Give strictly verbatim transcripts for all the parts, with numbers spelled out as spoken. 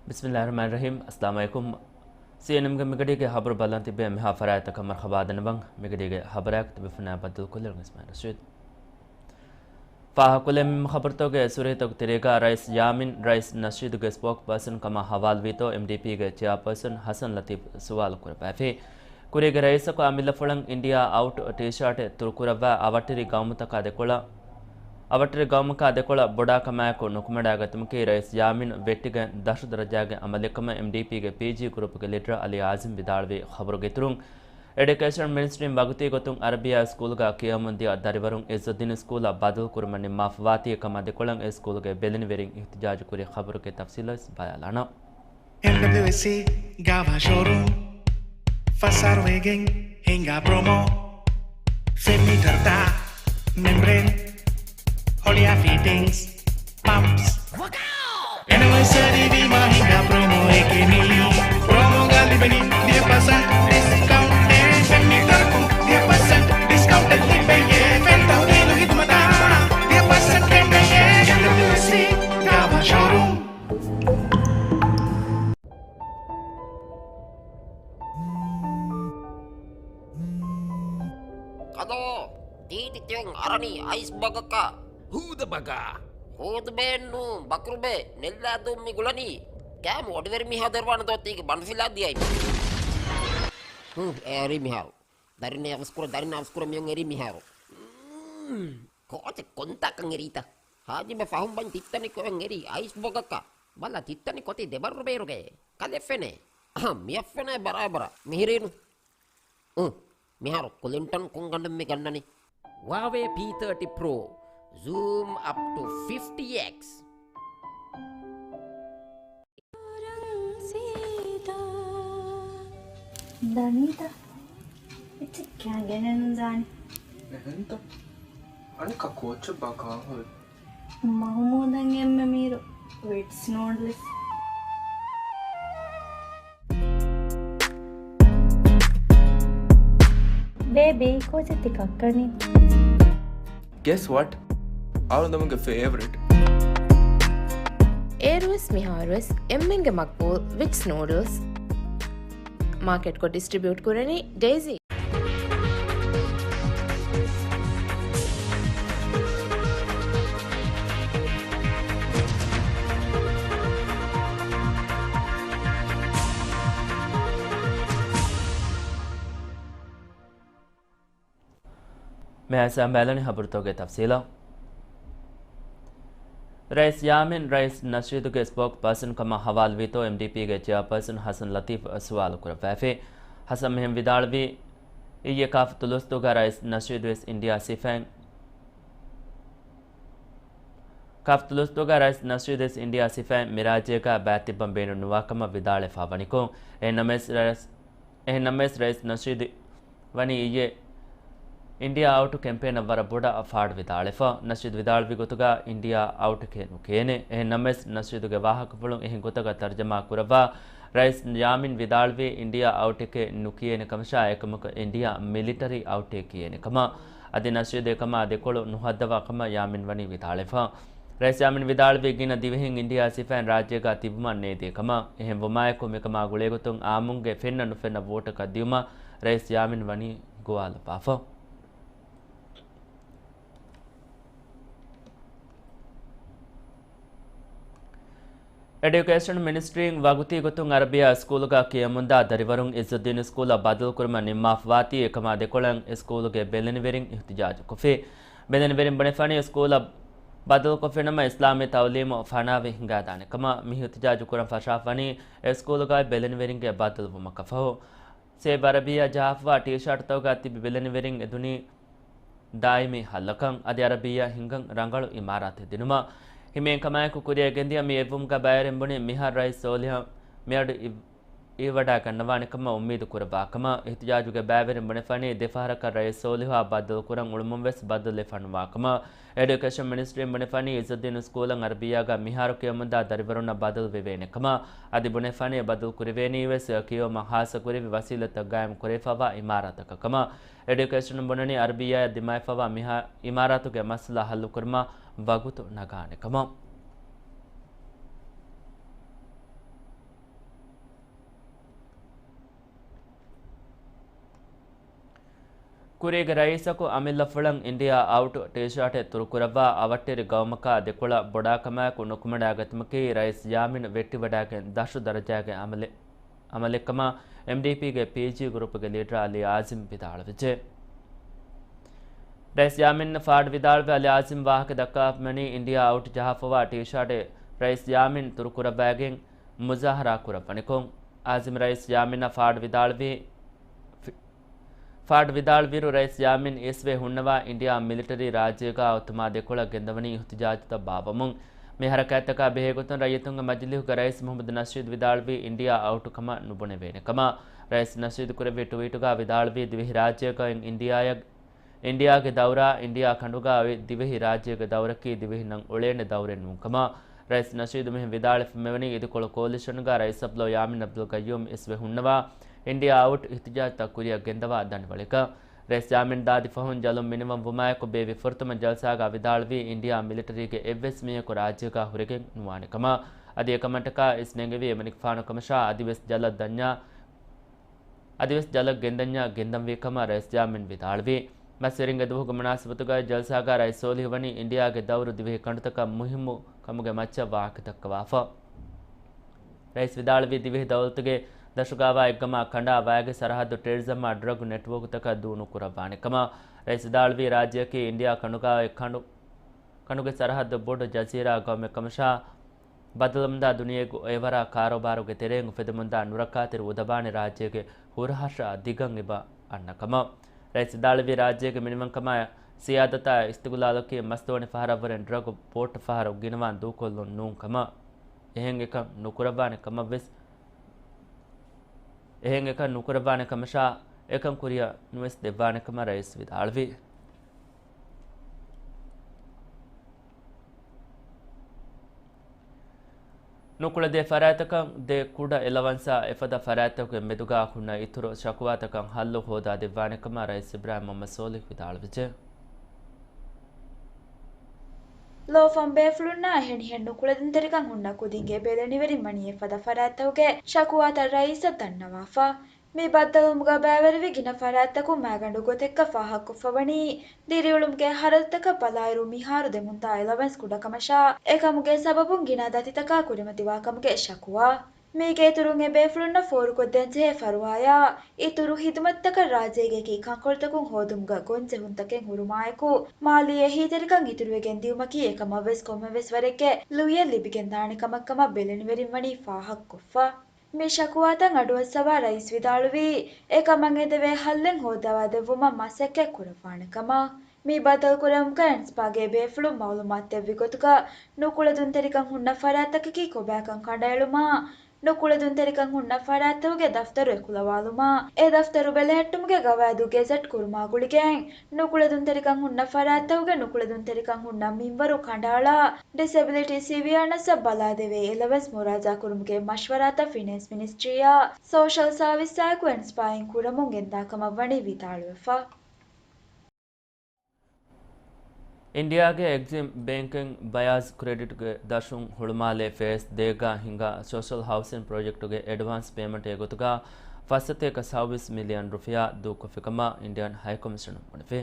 ބިސްމިއްލާހިއްރަޙްމާނިއްރަޙީމް. އައްސަލާމު ޢަލައިކުމް. ސީއެންއެމްގެ މިގަޑީގެ ޚަބަރު ބަލަން ތިބޭ މިހާ ފަރާތްތަކަށް މަރުޙަބާ ދަންނަވަން. މިގަޑީގެ ޚަބަރާއެކު ތިބޭފުޅުންނާ ބައްދަލުކޮށްލަން އިސްމާޢީލް ރަޝީދު. ފާހަގަކޮށްލެވޭ މި ޚަބަރުތަކުގެ ސުރަހީތަކުގެ ތެރޭގަ ރައީސް ޔާމީން ރައީސް ނަޝީދުގެ ސްޕޯކްޕާސަން ކަމަށް ހަވާލުވީތޯ އެމްޑީޕީގެ ޗެއާޕާސަން ޙަސަން ލަތީފް ސުވާލު ކުރައްވައިފި. ކުރީގެ ރައީސަކު އަމިއްލަފުޅަށް އިންޑިއާ އައުޓް ޓީޝާޓެއް ތުރުކުރައްވާ އަވަށްޓެރި ގައުމުތަކާ ދެކޮޅަށް، އަވަށްޓެރި ގައުމަކާ ދެކޮޅަށް ބޮޑާކަމާއެކު ނުކުމެޑާގަތުމަކީ ރައީސް ޔާމީން ވެއްޓިގެން ދަށު ދަރަޖާގެ އަމަލެއްކަމަށް އެމްޑީޕީގެ ޕީޖީ ގްރޫޕުގެ ލީޑަރ އަލީ އާޒިމް ވިދާޅުވި ޚަބަރުގެ އިތުރުން، އެޑިއުކޭޝަން މިނިސްޓްރީން ވަގުތީ ގޮތުން އަރަބިޔާ ސްކޫލްގަ ކިޔަމުންދިޔަ ދަރިވަރުން އިއްޒުއްދީން ސްކޫލަށް ބަދަލުކުރުމަށް ނިންމާފަވާތީ ކަމާ ދެކޮޅަށް އެ ސްކޫލްގެ ބެލެނިވެރިން އިޙްތިޖާޖުކުރި ޚަބަރުގެ ތަފްސީލަށް ބަލާލާނަން. އެމްޑަބްލިއުއެސްސީ ގާވާ ޝޯރޫމް، ފަސް އަހަރު ވެގެން ހިނގާ ޕްރޮމޯ، ފެން މީޓަރުތައް، މެމްބްރޭން، ހޮޅިއާ ފިޓިންގްސް، ޕަމްޕްސް. އެނިވަރސަރީ ވީމާ ހިނގާ ޕްރޮމޯއެކޭ މީ. ޕްރޮމޯގަ ލިބެނީ ދިހަ ޕަސެންޓް ޑިސްކައުންޓެއް، ފެން މީޓަރަކުން ދިހަ ޕަސެންޓް ޑިސްކައުންޓެއް ލިބެޔޭ. ފެން ތަހުލީލު ހިދުމަތާ ދިހަ ޕަސެންޓް ކެނޑެޔޭ. އެމްޑަބްލިއުއެސްސީ ގާވާ ޝޯރޫމް. ކަލޯ، ތީތި ތިޔޮން އަރަނީ އައިސް ބަގަކަށް. ހޫދަ ބަގާ. ހޫދުބޭއެއްނޫން، ބަކުރުބޭ، ނެއްލާދޫން މި ގުޅަނީ. ކައިމު އޮޑިވެރި މީހާ ދެރުވާނެ ދޯ ތީގެ ބަނޑުފިލާ ދިޔައި. ހު، އެރީ މިހާރު. ދަރިން އަވަސްކުރަ، ދަރިން އަވަސްކުރަ މިޔޮން އެރީ މިހާރު. ކޯޗެއް ކޮންތާކަން އެރީތަ؟ ހާޖިބަ ފަހުން ބަން ތިއްތަނި ކޮއެން އެރީ އައިސް ބޮގަކަށް. ބަލަ ތިއްތަނި ކޮތީ ދެބައްރު ބޭރުގައޭ. ކަލެ ފެނޭ. އަހަ، މިއަށް ފެނޭ ބަރާބަރަށް. މިހިރީނު. އު، މިހާރު ކުލިންޓަން ކުންގަނޑުން މި ގަންނަނީ. ހުއާވޭ ޕީ ތާޓީ ޕްރޯ. ޒޫމް އަޕް ޓު ފިފްޓީ އެކްސް. ދަނީތަ؟ އެއްޗެއް ކިޔާ ގެނެއްނުދާނެ. އެހެންތަ؟ އަނެއްކާ ކޯއްޗެއް ބާ ކާހޮވެ؟ މަހުމޫދަށް އެންމެ މީރު ވިޓްސް ނޫޑްލްސް. ބޭބީ، ކޯޗެއް ތި ކައްކަނީ؟ Guess what? އަޅުގަނޑުގެ ފޭވަރިޓް. އޭރުވެސް މިހާރުވެސް އެންމެންގެ މަގްބޫލް ވިޓްސް ނޫޑްލްސް. މާކެޓްކޮށް ޑިސްޓްރިބިއުޓް ކުރަނީ ޑޭޒީ. މިހާރު ބަލާނީ ޚަބަރުތަކުގެ ތަފްސީލަށް. ރައީސް ޔާމީން ރައީސް ނަޝީދުގެ ސްޕޯކް ޕާސަން ކަމަށް ހަވާލުވީތޯ އެމްޑީޕީގެ ޗެއާޕާސަން ޙަސަން ލަތީފް ސުވާލު ކުރައްވައިފި. ޙަސަން މިހެން ވިދާޅުވީ، އިއްޔެ ކާފަތު ލުސްދޫގަ ރައީސް ނަޝީދު ވެސް އިންޑިއާ ސިފައިން، ކާފަތު ލުސްދޫގަ ރައީސް ނަޝީދު ވެސް އިންޑިއާ ސިފައިން މިރާއްޖޭގަ ބައިތިއްބަން ބޭނުން ނުވާކަމަށް ވިދާޅެފަ ވަނިކޮށް، އެހެންނަމަވެސް ރައީސް، އެހެންނަމަވެސް ރައީސް ނަޝީދު ވަނީ އިއްޔެ އިންޑިއާ އައުޓް ކެމްޕޭނަށް ވަރަށް ބޮޑަށް ފާޑު ވިދާޅެފަ. ނަޝީދު ވިދާޅުވި ގޮތުގަ އިންޑިއާ އައުޓެކޭ ނުކިޔޭނެ. އެހެން ނަމަވެސް ނަޝީދުގެ ވާހަކަފުޅުން އެހެން ގޮތަކަށް ތަރުޖަމާ ކުރައްވާ ރައީސް ޔާމީން ވިދާޅުވީ އިންޑިއާ އައުޓެކޭ ނުކިޔޭނެ ކަމަށާ، އެކަމަކު އިންޑިއާ މިލިޓަރީ އައުޓޭ ކިޔޭނެ ކަމަށް. އަދި ނަޝީދު އެކަމާ ދެކޮޅު ނުހައްދަވާ ކަމަށް ޔާމީން ވަނީ ވިދާޅެފަ. ރައީސް ޔާމީން ވިދާޅުވީ ގިނަ ދިވެހިން އިންޑިއާ ސިފައިން ރާއްޖޭގަ ތިބުމަށް ނޭދޭ ކަމަށް. އެހެންވުމާއެކު މިކަމާ ގުޅޭގޮތުން އާއްމުންގެ ފެންނަ ނުފެންނަ ވޯޓަކަށް ދިޔުމަށް ރައީސް ޔާމީން ވަނީ ގޮވާލައްވާފަ. އެޑިއުކޭޝަން މިނިސްޓްރީން ވަގުތީ ގޮތުން އަރަބިޔާ ސްކޫލުގަ ކިޔަމުންދާ ދަރިވަރުން އިއްޒުއްދީން ސްކޫލަށް ބަދަލުކުރުމަށް ނިންމާފަވާތީ އެކަމާ ދެކޮޅަށް އެ ސްކޫލުގެ ބެލެނިވެރިން އިޙްތިޖާޖުކޮށްފި. ބެލެނިވެރިން ބުނެފަނީ ސްކޫލަށް ބަދަލުކޮށްފިނަމަ އިސްލާމީ ތައުލީމު ފަނާވެ ހިނގާދާނެ ކަމަށް. މި އިޙްތިޖާޖު ކުރަން ފަށާފަނީ އެ ސްކޫލުގައި ބެލެނިވެރިންގެ ބަދަލުވުމަކަށްފަހު. ސޭބް އަރަބިއްޔާ ޖަހާފަވާ ޓީޝާޓްތަކުގަ ތިބި ބެލެނިވެރިން އެދުނީ ދާއިމީ ހައްލަކަށް. އަދި އަރަބިއްޔާ ހިނގަން ރަނގަޅު އިމާރާތެއް ދިނުމަށް. ހިމޭން ކަމާއެކު ކުރިއަށް ގެންދިޔަ މި އެއްވުމުގަ ބައިވެރިން ބުނި މިހާރު ރައީސް ސޯލިހަށް މިއަޑު އި-، އިވިވަޑާގަންނަވާނެ ކަމަށް އުއްމީދު ކުރައްވާ ކަމަށް. އިޙްތިޖާޖުގެ ބައިވެރިން ބުނެފަނީ ދެފަހަރަކަށް ރައީސް ސޯލިހާ ބައްދަލުކުރަން އުޅުމުން ވެސް ބައްދަލުވެފަ ނުވާ ކަމަށް. އެޑިއުކޭޝަން މިނިސްޓްރީން ބުނެފަނީ އިއްޒުއްދީން ސްކޫލަށް އަރަބިއްޔާގަ މިހާރު ކިޔަމުންދާ ދަރިވަރުންނަށް ބަދަލު ވެވޭނެ ކަމަށް. އަދި ބުނެފަނީ ބަދަލު ކުރެވޭނީ ވެސް ކިޔެވުމަށް ހާއްސަ ކުރެވި ވަސީލަތްތައް ގާއިމް ކުރެވިފަވާ އިމާރާތަކަށް ކަމަށް. އެޑިއުކޭޝަން ބުނަނީ އަރަބިއްޔާއަށް ދިމާވެފަވާ މިހާ އިމާރާތުގެ މައްސަލަ ހައްލުކުރުމަށް ވަގުތު ނަގާނެ ކަމަށް. ކުރީގެ ރައީސަކު އަމިއްލަފުޅަށް އިންޑިއާ އައުޓް ޓީޝާޓެއް ތުރުކުރައްވާ އަވަށްޓެރި ގައުމަކާ ދެކޮޅަށް ބޮޑާކަމާއެކު ނުކުމެޑާގަތުމަކީ ރައީސް ޔާމީން ވެއްޓިވަޑާގެން ދަށު ދަރަޖާގެ އަމަލެއް، އަމަލެއްކަމަށް އެމްޑީޕީގެ ޕީޖީ ގްރޫޕުގެ ލީޑަރ އަލީ އާޒިމް ވިދާޅުވެއްޖެ. ރައީސް ޔާމީން ފާޑު ވިދާޅުވެ އަލީ އާޒިމް ވާހަކަ ދައްކާފައިވަނީ އިންޑިއާ އައުޓް ޖަހާފަވާ ޓީޝާޓެއް ރައީސް ޔާމީން ތުރުކުރައްވައިގެން މުޒާހަރާ ކުރައްވަނިކޮށް. އާޒިމް ރައީސް ޔާމީނަށް ފާޑު ވިދާޅުވީ، ފި-، ފާޑު ވިދާޅުވިއިރު ރައީސް ޔާމީން އިސްވެ ހުންނަވާ އިންޑިއާ މިލިޓަރީ ރާއްޖޭގަ އޮތުމާ ދެކޮޅަށް ގެންދަވަނީ އިހުތިޖާޖުތައް ބާއްވަމުން. މި ހަރަކާތްތަކާ ބެހޭގޮތުން ރައްޔިތުންގެ މަޖިލީހުގެ ރައީސް މުހައްމަދު ނަޝީދު ވިދާޅުވީ އިންޑިއާ އައުޓު ކަމަށް ނުބުނެވޭނެ ކަމަށް. ރައީސް ނަޝީދު ކުރެއްވި ޓުވީޓުގަ ވިދާޅުވީ ދިވެހި ރާއްޖޭގައި އިންޑިއާއަށް، އިންޑިއާގެ ދައުރާ، އިންޑިއާ ކަނޑުގަ އޮތް ދިވެހި ރާއްޖޭގެ ދައުރަކީ ދިވެހި ނަން އުޅޭނެ ދައުރެއް ނޫން ކަމަށް. ރައީސް ނަޝީދު މިހެން ވިދާޅެފަ މިވަނީ އިދިކޮޅު ކޯލިޝަނުގަ ރައީސް އަބްދުﷲ ޔާމީން އަބްދުލް ގައްޔޫމް އިސްވެ ހުންނަވާ އިންޑިއާ އައުޓް އިހްތިޖާޖުތައް ކުރިއަށް ގެންދަވާ ދަނޑިވަޅެކަށް. ރައީސް ޔާމީން ދާދި ފަހުން ޖަލުން މިނިވަން ވުމާއެކު ބޭއްވި ފުރަތަމަ ޖަލްސާގަ ވިދާޅުވީ އިންޑިއާ މިލިޓަރީގެ އެއްވެސް މީހަކު ރާއްޖޭގަ ހުރެގެން ނުވާނެ ކަމަށް. އަދި އެކަމަށްޓަކާ އިސް ނެނގެވީ އެމަނިކުފާނު ކަމަށާ އަދިވެސް ޖަލަށް ދަންޏާ، އަދިވެސް ޖަލަށް ގެންދަންޏާ ގެންދަންވީ ކަމަށް ރައީސް ޔާމީން ވިދާޅުވީ. މަސްވެރިންގެ ދުވަހުގެ މުނާސަބަތުގައި ޖަލްސާގަ ރައީސް ސޯލިހު ވަނީ އިންޑިއާގެ ދައުރު ދިވެހި ކަނޑުތަކަށް މުހިއްމު ކަމުގެ މައްޗަށް ވާހަކަ ދައްކަވާފަ. ރައީސް ވިދާޅުވީ ދިވެހި ދައުލަތުގެ ދަށުގައިވާ އެއްގަމާ ކަނޑާ ވައިގެ ސަރަހައްދު ޓެރަރިޒަމްއާ ޑްރަގް ނެޓްވޯކްތަކަށް ދޫ ނުކުރައްވާނެ ކަމަށް. ރައީސް ވިދާޅުވީ ރާއްޖެއަކީ އިންޑިއާ ކަނޑުގައި ކަނޑު، ކަނޑުގެ ސަރަހައްދު ބޮޑު ޖަޒީރާ ގައުމެއް ކަމަށާ، ބައްދަލުވަމުންދާ ދުނިޔޭގެ އެވަރާ ކާރޯބާރުގެ ތެރެއިން އުފެދެމުންދާ ނުރައްކާތެރި އުދަބާނެ ރާއްޖޭގެ ހުރަހަށާ ދިގަން އެބަ އަންނަ ކަމަށް. ރައީސް ވިދާޅުވީ ރާއްޖޭގެ މިނިވަންކަމާ ސިޔާދަތާ އިސްތިގުލާލަކީ މަސްދުވަނި ފަހަރަށްވުރެން ޑްރަގު ބޯޓް ފަހަރު ގިނަވާން ދޫކޮށްލުން ނޫން ކަމަށް. އެހެން އެކަން ނުކުރައްވާނެ ކަމަށްވެސް، އެހެން އެކަން ނުކުރައްވާނެ ކަމަށާ އެކަން ކުރިއަށް ނުވެސް ދެއްވާނެ ކަމަށް ރައީސް ވިދާޅުވި. ނުކުޅެދޭ ފަރާތްތަކަށް ދޭ ކުޑަ އެލަވަންސާ އެފަދަ ފަރާތްތަކުގެ މެދުގާ ހުންނަ އިތުރު ޝަކުވާތަކަށް ހައްލު ހޯދާ ދެއްވާނެ ކަމަށް ރައީސް އިބްރާހިމް މުހައްމަދު ސޯލިހު ވިދާޅުވެއްޖެ. ލޯފަން ބޭފުޅުންނާ އެހެނިހެން ނުކުޅެދުންތެރިކަން ހުންނަ ކުދިންގެ ބެލެނިވެރިން ވަނީ އެފަދަ ފަރާތްތަކުގެ ޝަކުވާތައް ރައީސަށް ދަންނަވާފަ. މި ބައްދަލުވުމުގަ ބައިވެރިވި ގިނަ ފަރާތްތަކުން މައިގަނޑު ގޮތެއްގަ ފާހަގަކޮށްފަވަނީ، ދިރިއުޅުމުގެ ހަރަދުތަކަށް ބަލާއިރު މިހާރު ދެމުންދާ އެލަވެންސް ކުޑަކަމަށާ، އެކަމުގެ ސަބަބުން ގިނަ ދަތިތަކާ ކުރިމަތިވާކަމުގެ ޝަކުވާ. މީގެ އިތުރުން އެ ބޭފުޅުންނަށް ފޯރުކޮށްދޭންޖެހޭ ފަރުވާޔާ އިތުރު ހިދުމަތްތަކަށް ރާއްޖޭގެ އެކި ކަންކޮޅުތަކުން ހޯދުމުގަ ގޮންޖެހުންތަކެއް ހުރުމާއެކު، މާލީ އެހީތެރިކަން އިތުރުވެގެން ދިއުމަކީ އެކަމަށްވެސް ކޮންމެވެސް ވަރެއްގެ ލުޔެއް ލިބިގެންދާނެ ކަމެއްކަމަށް ބެލެނިވެރިން ވަނީ ފާހަގަކޮށްފަ. މި ޝަކުވާތައް އަޑުއައްސަވާ ރައީސް ވިދާޅުވީ، އެކަމަށް އެދެވޭ ހައްލެއް ހޯއްދަވާދެއްވުމަށް މަސައްކަތް ކުރައްވާނެ ކަމަށް. މި ބައްދަލުކުރެވުމުގައި އެންސްޕާގެ ބޭފުޅުން މައުލޫމާތު ދެއްވި ގޮތުގަ، ނުކުޅެދުންތެރިކަން ހުންނަ ފަރާތްތަކަކީ ކޮބާކަން ކަނޑައެޅުމާ، ނުކުޅެދުންތެރިކަން ހުންނަ ފަރާތްތަކުގެ ދަފްތަރު އެކުލަވާލުމާ، އެ ދަފްތަރު ބެލެހެއްޓުމުގެ ގަވާއިދު ގެޒެޓް ކުރުމާ ގުޅިގެން، ނުކުޅެދުންތެރިކަން ހުންނަ ފަރާތްތަކުގެ ނުކުޅެދުންތެރިކަން ހުންނަ މިންވަރު ކަނޑައަޅާ، ޑިސެބިލިޓީ ސިވިއާނަސްއަށް ބަލާދެވޭ އެލަވެންސް މުރާޖާ ކުރުމުގެ މަޝްވަރާތައް ފިނޭންސް މިނިސްޓްރީއާ ސޯޝަލް ސާވިސްއާއެކު އެންސްޕާއިން ކުރަމުން ގެންދާ ކަމަށް ވަނީ ވިދާޅުވެފަ. އިންޑިއާގެ އެގްޒިމް ބޭންކިން ބަޔާޒް ކްރެޑިޓްގެ ދަށުން ހުޅުމާލޭ ފޭސް ދޭގަ ހިނގާ ސޯޝަލް ހައުސިން ޕްރޮޖެކްޓުގެ އެޑްވާންސް ޕޭމަންޓް އެގޮތުގަ ފައްސަތޭކަ ސައުވީސް މިލިއަން ރުފިޔާ ދޫކޮށްފިކަމަށް އިންޑިއަން ހައިކޮމިޝަނުން ބުނެފި.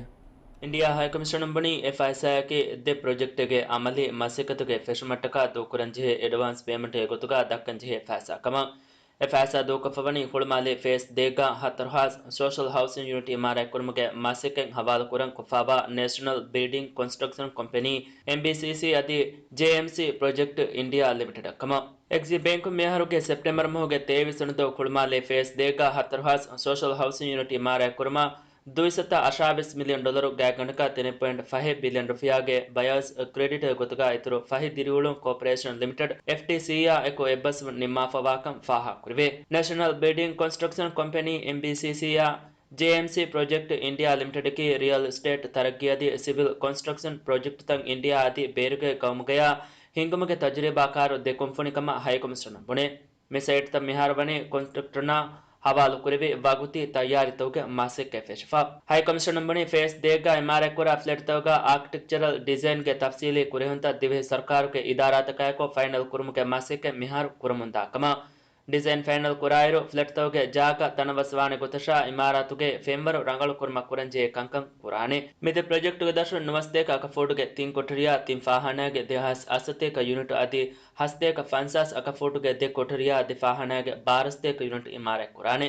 އިންޑިއާ ހައިކޮމިޝަނުން ބުނީ، އެ ފައިސާއަކީ ދެ ޕްރޮޖެކްޓެއްގެ އަމަލީ މަސައްކަތުގެ ފެށުމަށްޓަކާ ދޫކުރަންޖެހޭ އެޑްވާންސް ޕޭމަންޓް އެގޮތުގަ ދައްކަންޖެހޭ ފައިސާ ކަމަށް. އެ ފައިސާ ދޫކޮށްފަވަނީ ހުޅުމާލޭ ފޭސް ދޭގަ ހަތަރު ހާސް ސޯޝަލް ހައުސިން ޔުނިޓް އިމާރާތްކުރުމުގެ މަސައްކަތް ހަވާލުކުރަން ކޮށްފާވާ ނޭޝަނަލް ބިލްޑިންގް ކޮންސްޓްރަކްޝަން ކޮމްޕެނީ، އެންބީސީސީ އަދި ޖޭއެމްސީ ޕްރޮޖެކްޓް އިންޑިއާ ލިމިޓެޑަށް ކަމަށް. އެގްޒިމް ބޭންކުން މިއަހަރުގެ ސެޕްޓެމްބަރު މަހުގެ ތޭވީސް ވަނަ ދުވަހު ހުޅުމާލޭ ފޭސް ދޭގަ ހަތަރު ހާސް ސޯޝަލް ހައުސިން ޔުނިޓް އިމާރާތްކުރުމަށް ދުއިސައްތަ އަށާވީސް މިލިއަން ޑޮލަރު ގާތްގަނޑަކަށް ތިނެއް ޕޮއިންޓް ފަހެއް ބިލިއަން ރުފިޔާގެ ބަޔާޒް ކްރެޑިޓް ގޮތުގަ އިތުރު ފަހި ދިރިއުޅުން ކޯޕަރޭޝަން ލިމިޓެޑް، އެފްޓީސީއާ އެކު އެއްބަސްވުން ނިންމާފަވާކަން ފާހަގަކުރެވޭ. ނޭޝަނަލް ބިލްޑިންގް ކޮންސްޓްރަކްޝަން ކޮމްޕެނީ، އެންބީސީސީއާ ޖޭއެމްސީ ޕްރޮޖެކްޓް އިންޑިއާ ލިމިޓެޑަކީ ރިއަލް އެސްޓޭޓް ތަރައްގީ އަދި ސިވިލް ކޮންސްޓްރަކްޝަން ޕްރޮޖެކްޓްތައް އިންޑިއާ އަދި ބޭރުގެ ގައުމުގަޔާ ހިންގުމުގެ ތަޖުރިބާކާރު ދެ ކުންފުނިކަމަށް ހައިކޮމިޝަނުން ބުނޭ. މި ސައިޓްތައް މިހާރު ވަނީ ކޮންޓްރެކްޓަރުންނާ ހަވާލުކުރެވި ވަގުތީ ތައްޔާރީތަކުގެ މަސައްކަތް ފެށިފަ. ހައިކޮމިޝަނުން ބުނީ ފޭސް ދޭއްގަ އިމާރާތްކުރާ ފްލެޓްތަކުގަ އާކިޓެކްޗަރަލް ޑިޒައިންގެ ތަފްސީލީ ކުރިހުންތައް ދިވެހި ސަރުކާރުގެ އިދާރާތަކާއެކު ފައިނަލް ކުރުމުގެ މަސައްކަތް މިހާރު ކުރަމުންދާ ކަމަށް. ޑިޒައިން ފައިނަލް ކުރާއިރު، ފްލެޓްތަކުގެ ޖާގަ ތަނަވަސްވާނެ ގޮތަށާ އިމާރާތުގެ ފެންވަރު ރަނގަޅުކުރުމަށް ކުރަންޖެހޭ ކަންކަން ކުރާނެ. މިދެ ޕްރޮޖެކްޓުގެ ދަށުން ނުވަސަތޭކަ އަކަފޫޓުގެ ތިން ކޮޓަރިއާ ތިން ފާޚާނާގެ ދެހާސް އަށްސަތޭކަ ޔުނިޓު އަދި ހަސަތޭކަ ފަންސާސް އަކަފޫޓުގެ ދެ ކޮޓަރިއާ ދެ ފާޚާނާގެ ބާރަ ސަތޭކަ ޔުނިޓު އިމާރާތް ކުރާނެ.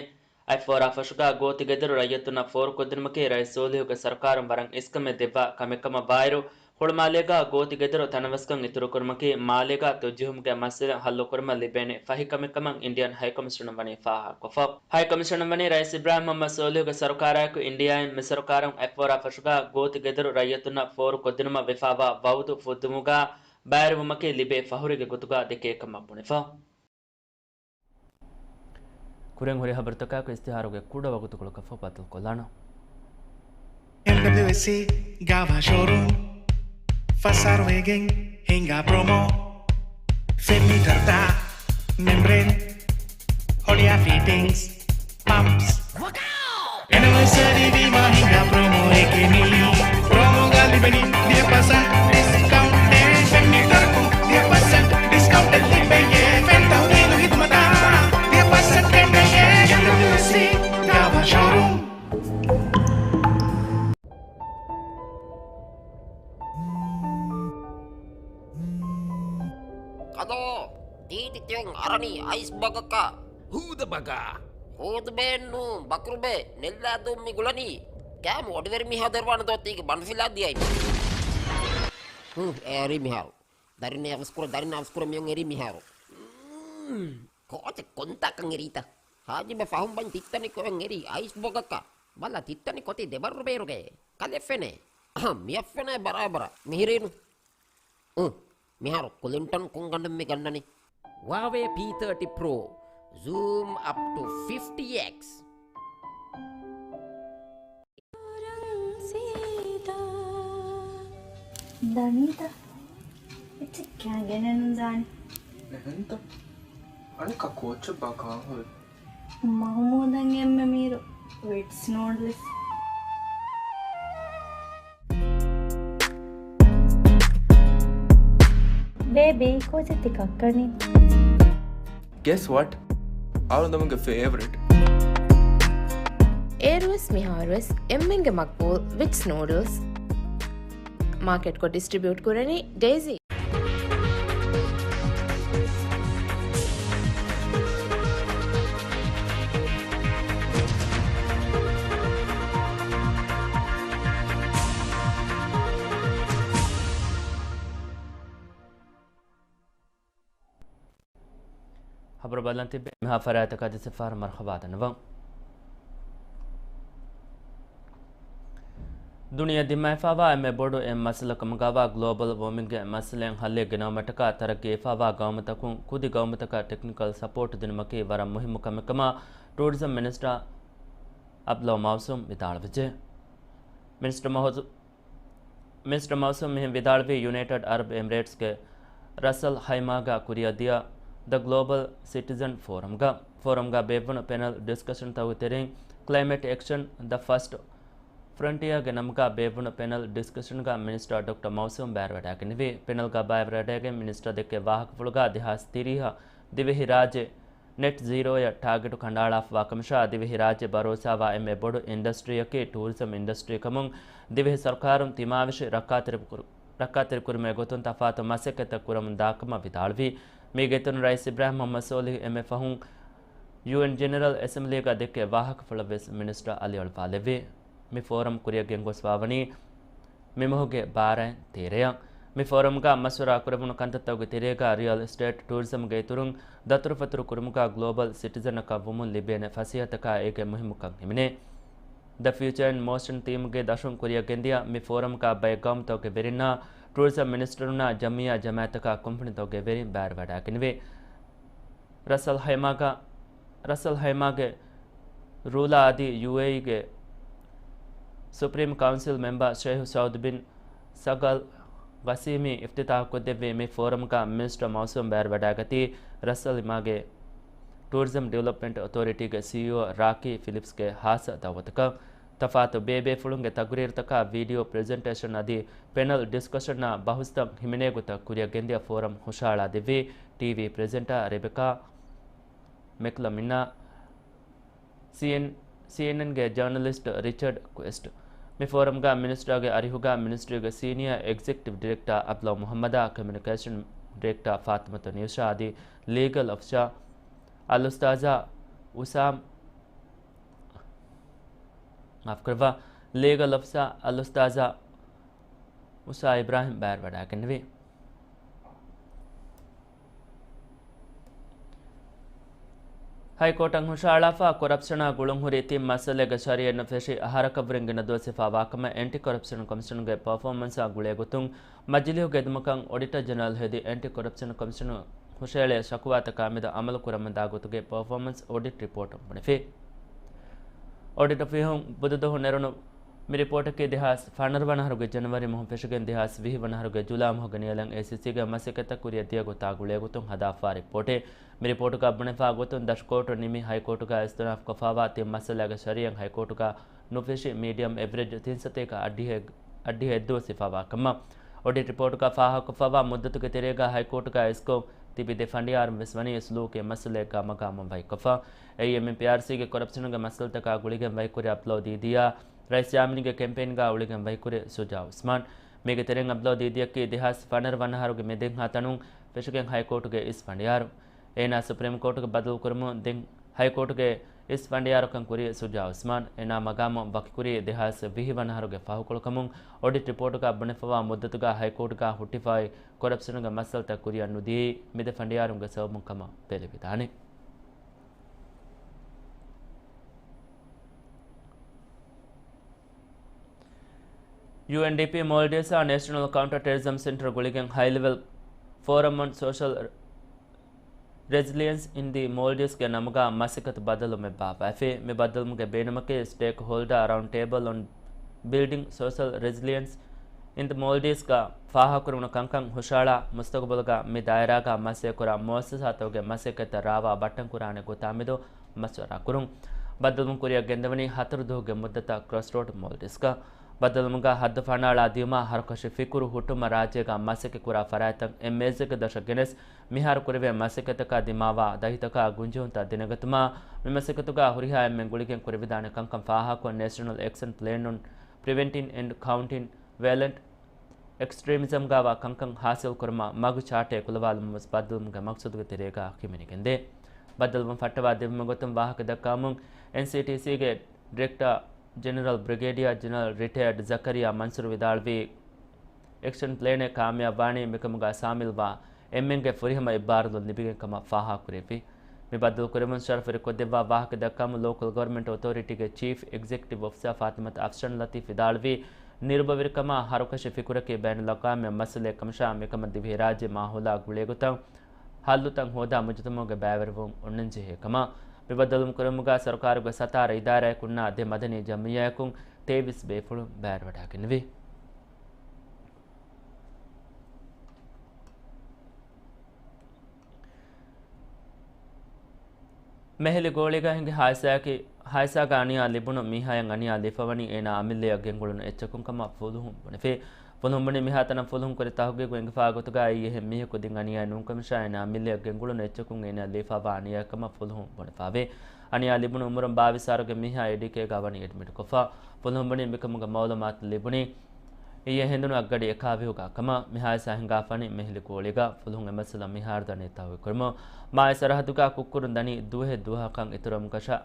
އެފްއޯއާ ފަށުގާ ގޯތި ގެދޮރު ރައްޔިތުންނަށް ފޯރުކޮށްދިނުމަކީ ރައީސް ސޯލިހުގެ ސަރުކާރުން ވަރަށް އިސްކަމެއް ދެއްވާ ކަމެއް ކަމަށް ވާއިރު، ހުޅުމާލޭގާ ގޯތި ގެދޮރު ތަނަވަސްކަން އިތުރުކުރުމަކީ މާލޭގާ ތޮއްޖެހުމުގެ މައްސަލަ ހައްލުކުރުމަށް ލިބޭނެ ފަހި ކަމެއް ކަމަށް އިންޑިއަން ހައިކަމިޝަނަށް ވަނީ ފާހަގަކޮށްފަ. ހައިކަމިޝަނަށް ވަނީ ރައީސް އިބްރާހިމް މުހައްމަދު ސޯލިހުގެ ސަރުކާރާއެކު އިންޑިއާއިން މި ސަރުކާރުން އެފްއޯއާ ފަށުގާ ގޯތި ގެދޮރު ރައްޔިތުންނަށް ފޯރުކޮށްދިނުމަށް ވެފާވާ ވައުދު ފުއްދުމުގާ ބައިވެރިވުމަކީ ލިބޭ ފަހުރިގެ ގޮތުގާ ދެކޭ ކަމަށް ބުނެފަ. ކުރިން ހުރި ހަބަރުތަކާއެކު އިސްތިހާރުގެ ކުޑަ ވަގުތުކޮޅަކަށްފަހު ބައްދަލުކޮށްލާނަން. އެމްޑަބްލިއުއެސްސީ ގާވާ ޝޯރޫމް، ފަސް އަހަރު ވެގެން ހިނގާ ޕްރޮމޯ، ފެން މީޓަރުތައް، މެމްބްރޭން، ހޮޅިއާ ފިޓިންގްސް، ޕަމްޕްސް. އެނިވަރސަރީ ވީމާ ހިނގާ ޕްރޮމޯއެކޭ މީ. ޕްރޮމޯގަ ލިބެނީ ވިހި ޕަސެންޓް ޑިސްކައުންޓެއް. ފެން މީޓަރަކުން ވިހި ޕަސެންޓް ޑިސްކައުންޓެއް ލިބެޔޭ. ފެން ތަހުލީލު ހިދުމަތާ ވިހި ޕަސެންޓް ކެނޑެޔޭ. އެމްޑަބްލިއުއެސްސީ ގާވާ ޝޯރޫމް. ކަލޯ، ތީތި ތިޔަން އަރަނީ އައިސް ބަގަކަށް. ހޫދަ ބަގާ. ހޫދުބޭއެއްނޫ، ބަކުރުބޭ، ނެއްލާދޫން މި ގުޅަނީ. ކާމު އޮޑިވެރި މިހާ ދެރުވާނެ ދޯ ތީގެ ބަނޑުފިލާ ދިޔައިމަ. ހު، އެރީ މިހާރު. ދަރިން އަވަސްކުރ، ދަރިން އަވަސްކުރ މިޔޮން އެރީ މިހާރު. މް، ކޯޗެ ކޮންތާކަން އެރީތަ؟ ހާޖިބެ ފަހުން ބަން ތިއްތަނި ކޮއެން އެރީ އައިސް ބޮގަކަށް. ބަލަ ތިއްތަނި ކޮތި ދެބަރު ބޭރުގެ. ކަލެ ފެނޭ. އަހަ، މިއަށް ފެނޭ ބަރާބަރަށް. މިހިރީނު. އު، މިހާރު ކުލިންޓަން ކޮންގަނޑެއް މި ގަންނަނީ؟ ވާވޭ ޕީ ތާޓީ ޕްރޯ. ޒޫމް އަޕް ޓު ފިފްޓީ އެކްސް. ދަނީތަ؟ އެއްޗެއް ކާގެނެއް ނުދާނެ. އެހެންތަ؟ އަނެއްކާ ކޯޗެއް ބާ ކާހޮއެއް؟ މަހުމޫދަށް އެންމެ މީރު ވިޓްސް ނޫޑްލްސް. ބޭބީ، ކޯޗެއް ތި ކައްކަނީ؟ Guess what? އަޅުގަނޑުމެންގެ ފޭވަރިޓް. އޭރުވެސް މިހާރުވެސް އެންމެންގެ މަގްބޫލް ވިޓްސް ނޫޑްލްސް. މާކެޓްކޮށް ޑިސްޓްރިބިއުޓް ކުރަނީ ޑޭޒީ. ޚަބަރު ބަލަން ތިއްބެ މިހާ ފަރާތަކަށް ދެ ސިފާރު މަރުޙަބާ ދަންނަވަން. ދުނިޔެ ދިމާވެފަވާ އެންމެ ބޮޑު އެއް މައްސަލަ ކަމުގަވާ ގްލޯބަލް ވޯމިންގެ މައްސަލައިން ހައްލެއް ގެނައުމަށްޓަކާ ތަރައްގީވެފަވާ ގައުމުތަކުން ކުދި ގައުމުތަކަށް ޓެކްނިކަލް ސަޕޯޓް ދިނުމަކީ ވަރަށް މުހިއްމު ކަމެއް ކަމަށް ޓޫރިޒަމް މިނިސްޓަރ އަބްދުﷲ މައުސޫމް ވިދާޅުވެއްޖެ. މިނިސްޓަރ މަހު-، މިނިސްޓަރ މައުސޫމް މިހެން ވިދާޅުވީ ޔުނައިޓެޑް އަރަބް އެމިރޭޓްސްގެ ރަސަލް ހައިމާގާ ކުރިއަށް ދިޔަ ދަ ގްލޯބަލް ސިޓިޒަން ފޯރަމްގަ. ފޯރަމްގަ ބޭއްވުނު ޕެނަލް ޑިސްކަޝަންތަކުގެ ތެރެއިން ކްލައިމެޓް އެކްޝަން ދަ ފަސްޓް ފްރޮންޓިއާގެ ނަމުގަ ބޭއްވުނު ޕެނަލް ޑިސްކަޝަންގަ މިނިސްޓަރ ޑޮކްޓަރ މައުސޫމް ބައިވެރިވެޑައިގެންނެވި. ޕެނަލްގަ ބައިވެރިވެޑައިގެން މިނިސްޓަރ ދެއްކެވި ވާހަކަފުޅުގަ ދެހާސް ތިރީހަށް ދިވެހިރާއްޖެ ނެޓް ޒީރޯއަށް ޓާގެޓު ކަނޑައަޅާފަވާ ކަމަށާ، ދިވެހިރާއްޖެ ބަރޯސާވާ އެންމެ ބޮޑު އިންޑަސްޓްރީއަކީ ޓޫރިޒަމް އިންޑަސްޓްރީ ކަމުން، ދިވެހި ސަރުކާރުން ތިމާވެށި ރައްކާތެރިކުރު-، ރައްކާތެރިކުރުމޭ ގޮތުން ތަފާތު މަސައްކަތްތައް ކުރަމުން ދާކަމަށް ވިދާޅުވި. މީގެ އިތުރުން ރައީސް އިބްރާހިމް މުހައްމަދު ސޯލިހު އެންމެ ފަހުން ޔޫއެން ޖެނެރަލް އެސެމްބްލީގަ ދެއްކެވި ވާހަކަފުޅަށްވެސް މިނިސްޓަރ އަލިއަޅުވާލެއްވި. މި ފޯރަމް ކުރިއަށް ގެންގޮސްފަވާވަނީ މި މަހުގެ ބާރައިން ތޭރައަށް. މި ފޯރަމްގަ މަޝްވަރާ ކުރެވުނު ކަންތައްތަކުގެ ތެރޭގަ ރިއަލް އެސްޓޭޓް، ޓޫރިޒަމްގެ އިތުރުން ދަތުރުފަތުރު ކުރުމުގަ ގްލޯބަލް ސިޓިޒަނަކަށް ވުމުން ލިބޭނެ ފަސޭހަތަކާ އޭގެ މުހިއްމުކަން ހިމެނޭ. ދަ ފިއުޗާ އިން މޯޝަން ތީމުގެ ދަށުން ކުރިއަށް ގެންދިޔަ މި ފޯރަމްގަ ބައެއް ގައުމުތަކުގެ ވެރިންނާ ޓޫރިޒަމް މިނިސްޓަރުންނާ ޖަމްއިއްޔާ ޖަމާއަތްތަކާ ކުންފުނިތަކުގެ ވެރިން ބައިވެރިވެޑައިގެންނެވި. ރަސަލް ހައިމާގާ، ރަސަލް ހައިމާގެ ރޫލާ އަދި ޔޫއޭއީގެ ސުޕްރީމް ކައުންސިލް މެމްބަރ ޝައިހު ސައުދު ބިން ސަގަލް ގަސީމީ އިފްތިތާޙުކޮށްދެއްވި މި ފޯރަމްގަ މިނިސްޓަރ މައުސޫމް ބައިވެރިވަޑައިގަތީ، ރަސަލް ހައިމާގެ ޓޫރިޒަމް ޑިވެލޮޕްމަންޓް އޮތޯރިޓީގެ ސީއީއޯ ރާކީ ފިލިޕްސްގެ ހާއްސަ ދައުވަތަކަށް. ތަފާތު ބޭބޭފުޅުންގެ ތަގުރީރުތަކާ، ވީޑިއޯ ޕްރެޒެންޓޭޝަން އަދި ޕެނަލް ޑިސްކަޝަންއާ ބަހުސްތައް ހިމެނޭ ގޮތަށް ކުރިއަށް ގެންދިޔަ ފޯރަމް ހުށަހަޅާ ދެއްވީ ޓީވީ ޕްރެޒެންޓާ ރެބެކާ މެކްލަމިންއާ، ސީއެން، ސީއެންއެންގެ ޖާނަލިސްޓް ރިޗަޑް ކުއެސްޓް. މި ފޯރަމްގަ މިނިސްޓްރާގެ އަރިހުގަ މިނިސްޓްރީގެ ސީނިއާ އެގްޒެކެޓިވް ޑިރެކްޓާ އަބްދުﷲ މުޙައްމަދާ، ކޮމިއުނިކޭޝަން ޑިރެކްޓާ ފާތިމަތު ނިއުޝާ އަދި ލީގަލް އޮފިސާ އަލްއުސްތާޒާ އުސާމް، މާފްކުރައްވާ، ލީގަލް އޮފިސާ އަލްއުސްތާޒާ އުސާ އިބްރާހިމް ބައިވެވަޑައިގެންނެވި. ހައިކޯޓަށް ހުށައަޅާފަ، ކޮރަޕްޝަނާ ގުޅުންހުރި ތިން މައްސަލައިގެ ޝަރީއަތް ނުފެށި އަހަރަކަށްވުރެން ގިނަ ދުވަސް ހިފާވާކަމަށް އެންޓި ކޮރަޕްޝަން ކޮމިޝަނުގެ ޕަރފޯމަންސާ ގުޅޭގޮތުން މަޖިލީހުގެ އެދުމަކަށް އޮޑިޓަރ ޖެނެރަލް ހެދި އެންޓި ކޮރަޕްޝަން ކޮމިޝަނު ހުށައެޅޭ ޝަކުވާތަކާމެދު އަމަލު ކުރަމުންދާ ގޮތުގެ ޕަރފޯމަންސް އޮޑިޓް ރިޕޯޓު ބުނެފި. އޮޑިޓް އޮފީހުން ބުދުދުވަހު ނެރުނު މި ރިޕޯޓަކީ ދެހާސް ފަނަރަ ވަނަ އަހަރުގެ ޖަނަވަރީ މަހު ފެށިގެން ދެހާސް ވިހި ވަނަ އަހަރުގެ ޖުލާ މަހުގެ ނިޔަލަން އޭސީސީގެ މަސައްކަތްތައް ކުރިއަށް ދިޔަ ގޮތާ ގުޅޭގޮތުން ހަދާފާ ރިޕޯޓެއް. މި ރިޕޯޓުގަ ބުނެފާ ގޮތުން ދަށުކޯޓު ނިމި ހައިކޯޓުގަ އިސްތިއުނާފް ކޮށްފާވާ ތިން މައްސަލައިގެ ޝަރީއަތް ހައިކޯޓުގަ ނުފެށި މީޑިއަމް އެވްރެޖް ތިން ސަތޭކަ އަށްޑިހަ، އަށްޑިހަ އެއްދުވަސް ހިފާވާ ކަމަށް އޮޑިޓް ރިޕޯޓުގަ ފާހަގަކޮށްފައިވާ މުއްދަތުގެ ތެރޭގަ ހައިކޯޓުގަ އިސްކޮށް ތިބި ދެ ފަނޑިޔާރުން ވެސް ވަނީ ސުލޫކީ މައްސަލައެއްގަ މަގާމުން ވަކިކޮށްފަ. އެއީ އެމްއެމްޕީއާރްސީގެ ކޮރަޕްޝަނުގެ މައްސަލަތަކާ ގުޅިގެން ވަކިކުރި އަބްދުﷲ ދީދީއާ، ރައީސް ޔާމީންގެ ކެމްޕޭންގަ ގުޅިގެން ވަކިކުރި ޝުޖާ އުސްމާން. މީގެ ތެރެއިން އަބްދުﷲ ދީދީއަކީ ދެހާސް ފަނަރަ ވަނަ އަހަރުގެ މެ ދެންހާ ތަނުން ފެށިގެން ހައިކޯޓުގެ އިސް ފަނޑިޔާރު. އޭނާ ސުޕްރީމް ކޯޓުގެ ބަދަލުކުރަމުން ދެން ހައިކޯޓުގެ އިސް ފަނޑިޔާރުކަން ކުރީ ޝުޖާ އުސްމާން. އޭނާ މަގާމު ވަކިކުރީ ދެހާސް ވިހި ވަނަ އަހަރުގެ ފަހުކޮޅުކަމުން އޮޑިޓް ރިޕޯޓުގަ ބުނެފައިވާ މުއްދަތުގަ ހައިކޯޓުގަ ހުއްޓިފައި ކޮރަޕްޝަނުގެ މައްސަލަތައް ކުރިއަށް ނުދިޔީ މި ދެ ފަނޑިޔާރުންގެ ސަބަބުން ކަމަށް ބެލެވިދާނެ. ޔޫއެންޑީޕީ މޯލްޑިވްސްއާ ނޭޝަނަލް ކައުންޓަރ ޓެރަރިޒަމް ސެންޓަރ ގުޅިގެން ހައި ލެވެލް ފޯރަމް އޮން ސޯޝަލް ރެޒިލިއެންސް އިން ދި މޯލްޑިވްސްގެ ނަމުގަ މަސައްކަތު ބައްދަލުމެއް ބާއްވައިފި. މި ބައްދަލުމުގެ ބޭނުމަކީ ސްޓޭކް ހޯލްޑާ ރައުންޑް ޓޭބަލް އޮން ބިލްޑިންގް ސޯޝަލް ރެޒިލިއެންސް އިން ދި މޯލްޑިވްސްގަ ފާހަގަކުރެވުނު ކަންކަން ހުށައަޅާ، މުސްތަގުބަލުގަ މި ދާއިރާގަ މަސައްކަތްކުރާ މުއައްސަސާތަކުގެ މަސައްކަތްތައް ރާވާ ބައްޓަންކުރާނެ ގޮތާމެދު މަޝްވަރާކުރުން. ބައްދަލުވުން ކުރިއަށް ގެންދަވަނީ ހަތަރު ދުވަހުގެ މުއްދަތަށް ކްރޮސްރޯޑް މޯލްޑިވްސްގަ. ބައްދަލުވުމުގަ ހައްދު ފަނާޅާ ދިޔުމާ ހަރުކަށި ފިކުރު ހުއްޓުމަށް ރާއްޖޭގަ މަސައްކަތްކުރާ ފަރާތްތައް އެއް މޭޒެއްގެ ދަށަށް ގެނެސް، މިހާރު ކުރެވޭ މަސައްކަތަކާ ދިމާވާ ދަހިތަކާ ގުންޖެހުންތައް ދެނެގަތުމާ، މި މަސައްކަތުގަ ހުރިހާ އެންމެން ގުޅިގެން ކުރެވިދާނެ ކަންކަން ފާހަގަކޮށް، ނޭޝަނަލް އެކްޝަން ޕްލޭން އޮން ޕްރިވެންޓިން އެންޑް ކައުންޓިން ވަޔަލެންޓް އެކްސްޓްރީމިޒަމްގައިވާ ކަންކަން ހާސިލްކުރުމަށް މަގު ޗާޓެއް އެކުލަވާލުމަށް ވެސް ބައްދަލުވުމުގެ މަގްސަދުގެ ތެރޭގަ ހިމެނިގެންދޭ. ބައްދަލުވުން ފައްޓަވާ ދެއްވުމުގެ ގޮތުން ވާހަކަ ދައްކަވަމުން، އެންސީޓީސީގެ ޑިރެކްޓަރ ޖެނެރަލް ބްރިގޭޑިއާ ޖެނެރަލް ރިޓަޔާޑް ޒަކަރިޔާ މަންސޫރު ވިދާޅުވީ، އެކްޝަން ޕްލޭނެއް ކާމިޔާބުވާނީ މިކަމުގަ ސާމިލްވާ އެންމެންގެ ފުރިހަމަ އެއްބާރުލުން ލިބިގެން ކަމަށް ފާހަގަކުރެއްވި. މި ބައްދަލުކުރެވުން ޝަރަފުވެރިކޮށްދެއްވާ ވާހަކަ ދައްކަމުން ލޯކަލް ގަވަރމެންޓް އޮތޯރިޓީގެ ޗީފް އެގްޒެކެޓިވް އޮފިސަރ ފާތިމަތު އަފްޝާން ލަތީފް ވިދާޅުވީ، ނިރުބަވެރިކަމާ ހަރުކަށި ފިކުރަކީ ބައިނަލްއަގްވާމީ މައްސަލައެއް ކަމަށާ، މިކަމަށް ދިވެހިރާއްޖެ މާހައުލާ ގުޅޭގޮތަށް ހައްލުތައް ހޯދާ މުޖުތަމަޢުގެ ބައިވެރިވުން އޮންނަންޖެހޭ ކަމަށް. މި ބައްދަލުވުން ކުރުމުގަ ސަރުކާރުގެ ސަތާރަ އިދާރާއަކުންނާ ދެ މަދަނީ ޖަމްޢިއްޔާއަކުން ތޭވީސް ބޭފުޅުން ބައިވެވަޑައިގެންނެވި. މެހެލި ގޯޅީގަ ހިނގި ހާދިސާއަކީ، ހާދިސާގަ އަނިޔާ ލިބުނު މީހާއަށް އަނިޔާ ލިބިފަވަނީ އޭނާ އަމިއްލައަށް ގެންގުޅުނު އެއްޗަކުން ކަމަށް ފުލުހުން ބުނެފި. ފުލުހުން ބުނީ މިހާތަނަށް ފުލުހުން ކުރި ތަހުގީގު އެނގިފާ ގޮތުގަ އެއީ އެހެން މީހަކު ދިން އަނިޔާއެއް ނޫންކަމަށާ އޭނާ އަމިއްލައަށް ގެންގުޅުނު އެއްޗަކުން އޭނާ ލިބިފަވާ އަނިޔާއެއް ކަމަށް ފުލުހުން ބުނެފަވޭ. އަނިޔާ ލިބުނު އުމުރުން ބާވީސް އަހަރުގެ މީހާ އޭޑީކޭގަ ވަނީ އެޑްމިޓްކޮށްފަ. ފުލުހުން ބުނީ މިކަމުގެ މައުލޫމާތު ލިބުނީ އިއްޔެ ހެނދުނު އަށްގަޑި އެކާވީހުގަ ކަމަށް. މި ހާދިސާ ހިނގާފަނީ މެހެލި ގޯޅީގަ. ފުލުހުން އެ މައްސަލަ މިހާރު ދަނީ ތަހުގީގު ކުރުމަށް. މާއި ސަރަހައްދުގަ ކުށްކުރުން ދަނީ ދުވަހެއް ދުވަހަކަށް އިތުރުވަމުން ކަމަށާ،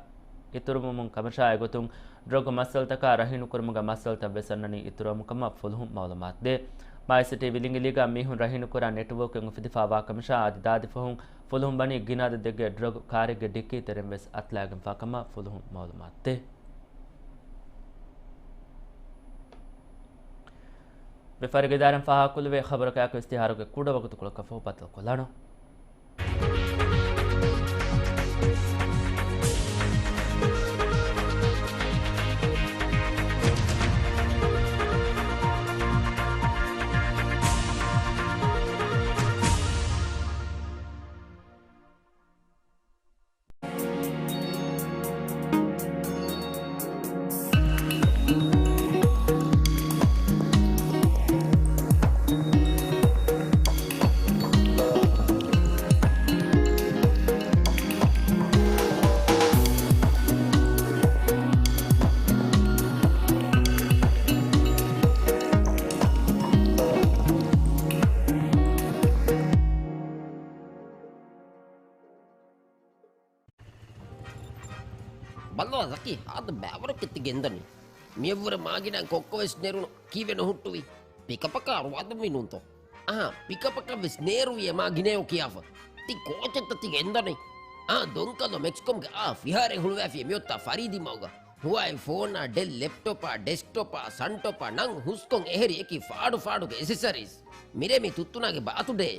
އިތުރުވަމުން ކަމަށާ އެގޮތުން ޑްރަގު މައްސަލަތަކާ ރަހީނުކުރުމުގެ މައްސަލަތައް ވެސް އަންނަނީ އިތުރުވަމުން ކަމަށް ފުލުހުން މައުލޫމާތު ދޭ. މާއި ސިޓީ ވިލިނގިލީގަ މީހުން ރަހީނުކުރާ ނެޓްވޯކެއް އުފެދިފާވާ ކަމަށާ އަދި ދާދި ފަހުން ފުލުހުން ވަނީ ގިނަ އަދަދެއްގެ ޑްރަގު ކާރެއްގެ ޑިއްކީ ތެރެއިން ވެސް އަތުލައިގެންފާ ކަމަށް ފުލުހުން މައުލޫމާތު ދޭ. މި ފަރިގެ ދާއިރާއިން ފާހަގަކޮށްލެވޭ ޚަބަރަކާއެކު އިސްތިހާރުގެ ކުޑަ ވަގުތުކޮޅަކަށްފަހު ބައްދަލުކޮށްލާނަން. ޒަކީ ހާދަ ބައިވަރަކަށް ތި ގެންދަނީ. މިއަށްވުރެ މާގިނަ ކޮއްކޮވެސް ނެރުނު ކީއްވެ ނުހުއްޓުވީ؟ ޕިކަޕަކާ ރުވާދަންވީ ނޫންތޯ؟ އަހާ، ޕިކަޕަކަށްވެސް ނޭރުވި އެ މާގިނަޔޯ ކިޔާފަ. ތި ކޯޗެއްތަ ތި ގެންދަނީ؟ އާ، ދޮންކަލޯ މެކްސްކޮމްގެ އާ ފިހާރައެއް ހުޅުވައިފި މިއޮތާ ފަރީދީ މަގުގަ. ހުވާއި ފޯނާ، ޑެލް ލެޕްޓޮޕާ، ޑެސްކްޓޮޕާ، ސަންޓޮޕާ ނަން ހުސްކޮށް އެހެރި އެކި ފާޑު ފާޑުގެ އެސެސަރީސް. މިރޭ މި ތުއްތުނާގެ ބާތުޑޭ.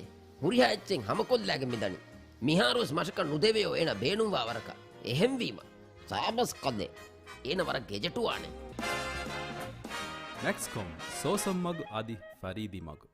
ހުރިހާ އެއްޗެއް ހަމަކޮށްލާގެން މިދަނީ. މިހާރުވެސް މަށަކަށް ނުދެވެޔޯ އޭނަ ބޭނުންވާ ވަރަކަށް. އެހެންވީމަ، ސާބަސް ކަލޭ. އޭނަ ވަރަށް ގެޖެޓުވާނެ. މެކްސްކޮމް، ސޯސަން މަގު އަދި ފަރީދީ މަގު.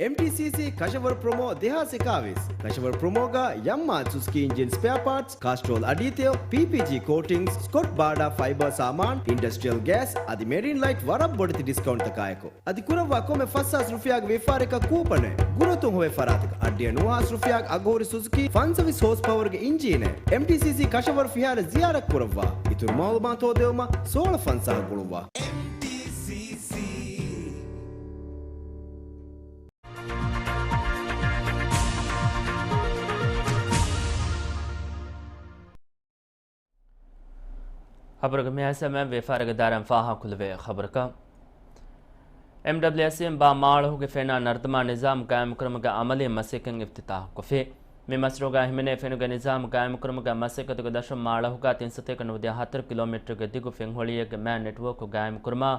އެމްޓީސީސީ ކަށަވަރު ޕްރޮމޯ ދެހާސް އެކާވީސް. ކަށަވަރު ޕްރޮމޯގަ ޔަމްމާ ސުޒުކީ އިންޖިން ސްޕެއާ ޕާޓްސް، ކާސްޓްރޯލް އަޑީތެޔޮ، ޕީޕީޖީ ކޯޓިންގްސް، ސްކޮޓް ބާޑާ ފައިބަރ ސާމާން، އިންޑަސްޓްރިއަލް ގޭސް އަދި މެރިން ލައިޓް ވަރަށް ބޮޑެތި ޑިސްކައުންޓްތަކާއެކު. އަދި ކުރައްވާ ކޮންމެ ފަސްހާސް ރުފިޔާގެ ވިޔަފާރިއަކަށް ކޫޕަނެއް. ގުރުއަތުން ހޮވޭ ފަރާތަކަށް އަށްޑިހަ ނުވަހާސް ރުފިޔާގެ އަގުހުރި ސުޒުކީ ފަންސަވީސް ހޯސް ޕަވަރގެ އިންޖީނެއް. އެމްޓީސީސީ ކަށަވަރު ފިހާރަ ޒިޔާރަތް ކުރައްވާ. އިތުރު މައުލޫމާތު ހޯދެވުމަށް ސޯޅަ ފަންސާހަށް ގުޅުއްވާ. އެމްޓީސީސީ. ޚަބަރުގެ މިހާ ސަމައިން ވިޔަފާރިގެ ދާއިރާއިން ފާހަގަކުރެވޭ ޚަބަރަކަށް. އެމްޑަބްލިއުއެސްސީން ބާ މާޅޮހުގެ ފެނާ ނަރުދަމާ ނިޒާމް ގާއިމުކުރުމުގެ އަމަލީ މަސައްކަތް އިފްތިތާޙްކޮށްފި. މި މަޝްރޫޢުގައި ހިމެނޭ ފެނުގެ ނިޒާމް ގާއިމުކުރުމުގެ މަސައްކަތުގެ ދަށުން މާޅޮހުގަ ތިން ސަތޭކަ ނުވަދިހަ ހަތަރު ކިލޯމީޓަރުގެ ދިގު ފެން ހޮޅިއެއްގެ މާ ނެޓްވޯކް ގާއިމުކުރުމާ،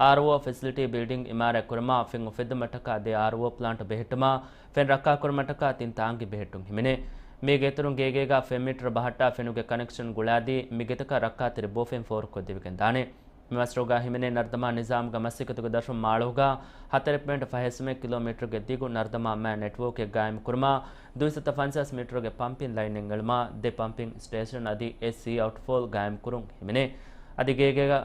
އާރްއޯ ފެސިލިޓީ ބިލްޑިން އިމާރާތްކުރުމާ، ފެން އުފެއްދުމަށްޓަކާ ދެ އާރްއޯ ޕްލާންޓް ބެހެއްޓުމާ، ފެން ރައްކާކުރުމަށްޓަކާ ތިން ތާނގީ ބެހެއްޓުން ހިމެނޭ. މީގެ އިތުރުން ގޭގޭގަ ފެން މީޓަރު ބަހައްޓާ ފެނުގެ ކަނެކްޝަން ގުޅާދީ، މީގެތަކަށް ރައްކާތެރި ބޯފެން ފޯރުކޮށްދެވިގެން ދާނެ. މި މަޝްރޫޢުގައި ހިމެނޭ ނަރުދަމާ ނިޒާމްގެ މަސައްކަތުގެ ދަށުން މާޅޮހުގަ ހަތަރެއް ޕޮއިންޓް ފަހެއް ސުމެއް ކިލޯމީޓަރުގެ ދިގު ނަރުދަމާ މާ ނެޓްވޯކެއް ގާއިމުކުރުމާ، ދުއިސައްތަ ފަންސާސް މީޓަރުގެ ޕަމްޕިން ލައިނެއް އެޅުމާ، ދެ ޕަމްޕިން ސްޓޭޝަން އަދި އެސްސީ އައުޓްފޯލް ގާއިމުކުރުން ހިމެނޭ. އަދި ގޭގޭގަ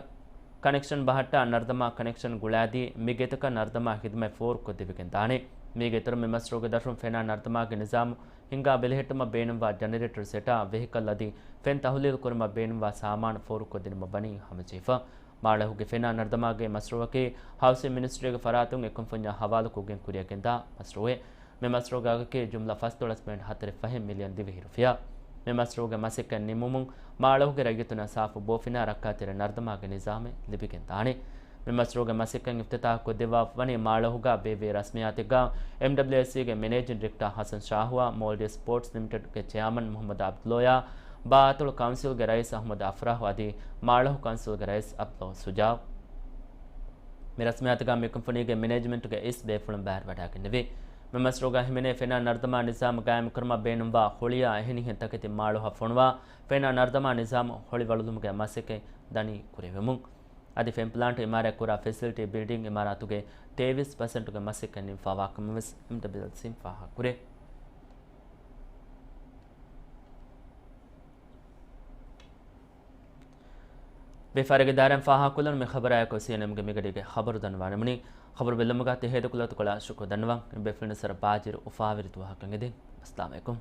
ކަނެކްޝަން ބަހައްޓާ ނަރުދަމާ ކަނެކްޝަން ގުޅާދީ، މިގެތަކަށް ނަރުދަމާ ޚިދުމަތް ފޯރުކޮށްދެވިގެން ދާނެ. މީގެ އިތުރުން މި މަޝްރޫޢުގެ ދަށުން ފެނާ ނަރުދަމާގެ ނިޒާމު ހިންގާ ބެލެހެއްޓުމަށް ބޭނުންވާ ޖަނަރޭޓަރު ސެޓާ، ވެހިކަލް އަދި ފެން ތަހުލީލު ކުރުމަށް ބޭނުންވާ ސާމާނު ފޯރުކޮށްދިނުމަށް ވަނީ ހަމަޖެހިފަ. މާޅޮހުގެ ފެނާ ނަރުދަމާގެ މަޝްރޫޢަކީ ހައުސިން މިނިސްޓްރީގެ ފަރާތުން އެކުންފުންޏާ ހަވާލުކޮށްގެން ކުރިއަށްގެންދާ މަޝްރޫޢެއް. މި މަޝްރޫޢުގެ އަގަކީ ޖުމްލަ ފަސްދޮޅަސް ޕޮއިންޓް ހަތަރެއް ފަހެއް މިލިއަން ދިވެހި ރުފިޔާ. މި މަޝްރޫޢުގެ މަސައްކަތް ނިމުމުން މާޅޮހުގެ ރައްޔިތުންނަށް ސާފު ބޯފިނާ ރައްކާތެރި ނަރުދަމާގެ ނިޒާމެއް ލިބިގެން ދާނެ. މި މަޝްރޫޢުގެ މަސައްކަތް އިފްތިތާޙް ކޮށްދެއްވާފަ ވަނީ މާޅޮހުގަ ބޭއްވި ރަސްމިއްޔާތެއްގަ އެމްޑަބްލިއުއެސްސީގެ މެނޭޖިން ޑިރެކްޓަރ ހަސަން ޝާހުއާ، މޯލްޑިވްސް ޕޯޓްސް ލިމިޓެޑްގެ ޗެއާމަން މުޙައްމަދު ޢަބްދުﷲ އާ، ބާ އަތޮޅު ކައުންސިލްގެ ރައީސް އަޙްމަދު އަފްރާހު އަދި މާޅޮހު ކައުންސިލްގެ ރައީސް ޢަބްދުﷲ ޝުޖާޢު. މި ރަސްމިއްޔާތުގަ މި ކުންފުނީގެ މެނޭޖްމަންޓްގެ އިސް ބޭފުޅުން ބައިވެވަޑައިގެންނެވި. މި މަޝްރޫޢުގަ ހިމެނޭ ފެނާ ނަރުދަމާ ނިޒާމް ގާއިމުކުރުމަށް ބޭނުންވާ ހޮޅިއާ އެހެނިހެން ތަކެތި މާޅޮހަށް ފޮނުވާ، ފެނާ ނަރުދަމާ ނިޒާމް ހޮޅިވަޅުލުމުގެ މަސައްކަތް ދަނީ ކުރެވެމުން. އަދި ފެން ޕްލާންޓް އިމާރާތްކުރާ ފެސިލިޓީ ބިލްޑިން އިމާރާތުގެ ތޭވީސް ޕަސެންޓުގެ މަސައްކަތް ނިންމިފައިވާކަމަށްވެސް އެމްޑަބްލިއުއެސްސީން ފާހަގަކުރޭ. ވިޔަފާރިގެ ދާއިރާއިން ފާހަގަކޮށްލަން މި ޚަބަރާއެކު ސީއެންއެމްގެ މިގަޑީގެ ޚަބަރު ދަންނަވާނެމުނީ. ޚަބަރު ބެލުމުގަ ތި ހޭދަކުލަތުކޮޅާ ޝުކުރު ދަންނަވަން. ބޭފުޅުންނަށް ވަރަށް ބާޖީރު އުފާވެރި ދުވަހަކަށް އެދެން. އައްސަލާމް ޢަލައިކުމް.